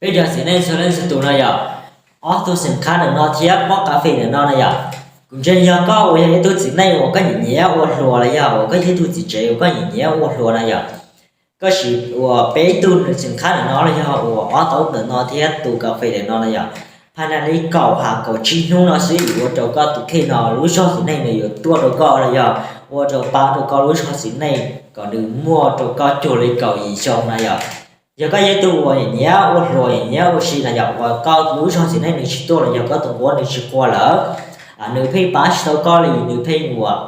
Peb cov txiv neej txhua leej txhua tus no yog, ob tug xeem khab ntawm no thiab pob kas fes ntawm no na yog, kuv ntseeg yog koj uas yog ib tug txiv neej uas koj nyiam nyiam ua hluas los yog uas koj yog ib tug txiv tsev uas koj nyiam nyiam ua hluas na yog, koj siv uas peb tug xeem khab ntawm no los yog uas ob taub ntawm no thiab tus kas fes ntawm no na yog, phaj naj li kaum ha kaum tsib hnub no xwb yuav ua rau koj tus kheej no lub zog txiv neej nws yuav tuaj rau koj los yog ua rau pab rau koj lub zog txiv neej kom nws muaj rau koj cuag li kaum yim xyoo na yog. Yog koj yog ib tug uas nyiam nyiam ua hluas nyiam nyiam ua si na yog uas koj lub zog txiv neej nws tsis tuaj los yog koj tus nquab nws tsis qua lawm, nws pheej pab tsis tau koj li, nws pheej uas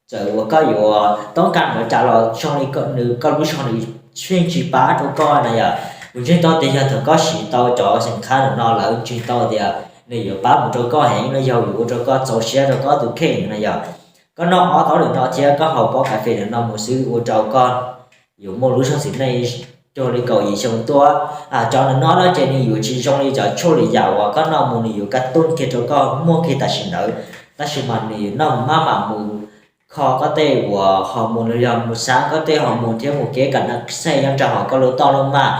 txawm uas koj yuav toob kas npav cas los zoo li nws koj lub zog nws pheej tsis pab rau koj na yog. Kuv ntseeg tau tias yog thaum koj siv tau cov xeem khab ntawm no lawm ntseeg tau tias nws yuav pab mus rau koj heev no yog yuav ua rau koj txaus siab rau koj tus kheej na yog. Koj noj ob taub ntawm no thiab koj haus pob kas fes ntawm no mus xwb ua rau koj yuav muaj lub zog txiv neej cuag li kaum yim xyoo tuaj. Cov ntawm no no ces nws yuav tsis zoo li cov tshuaj li yam uas koj noj mus nws yuav kaj tuj kiag rau koj muaj kiag tam sim ntawd, tab sis mas nws yuav noj maj mam mus kho koj tej uas hos mus los yog mus xav koj tej hos mus thiab mus kev kam na xej nyob rau hauv koj lub toj lub maj,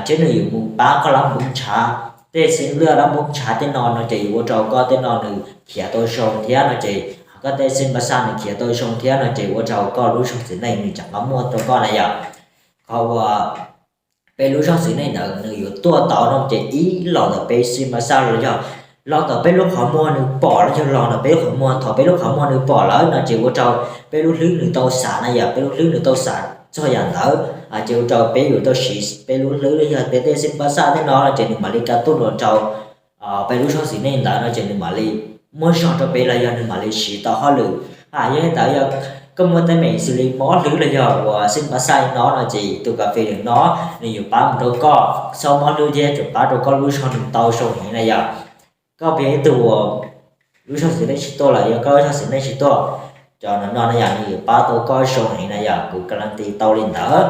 thiab nws yuav mus pab koj lab npoob ntshav, tej xeeb lwaj lab npoob ntshav tej no no ces yuav ua rau koj tej no nws khiav tau zoo thiab no ces, koj tej xeeb npaj xaj nws khiav tau zoo thiab no ces ua rau koj lub zog txiv neej nws tseem qab muaj rau koj na yom. Qhov uas peb lub zog txiv neej ntawd nws yuav tuaj tau no ces ib los ntawm peb xeeb npaj xaj los yog los ntawm peb lub qhov muag nws pom los yog los ntawm peb lub qhov muag, thaum peb lub qhov muag nws pom lawm no ces ua rau peb lub hlwb nws tau xav na yom, peb lub hlwb nws tau xav txog yam ntawd, ces ua rau peb yuav tau siv peb lub hlwb los yog peb tej xeeb npaj xaj tej no no ces nws mam li kaj tuj los rau peb lub zog txiv neej ntawd no ces nws mam li muaj zog rau peb los yog nws mam li siv tau hauj lwm. Yog li ntawd yog koj muaj teeb meem xws li mob hlwb los yog uas xeeb npaj xaj no no ces tus kas fes ntawm no nws yuav pab mus rau koj txhob mob hlwb thiab tseem pab rau koj lub zog nws tau zoo heev na yom. Koj peb ib tug uas lub zog txiv neej tsis tuaj los yog koj lub zog txiv neej tsis tuaj, cov no no na yom nws yuav pab tau koj zoo heev na yom, kuv kas las tis tau li ntawd.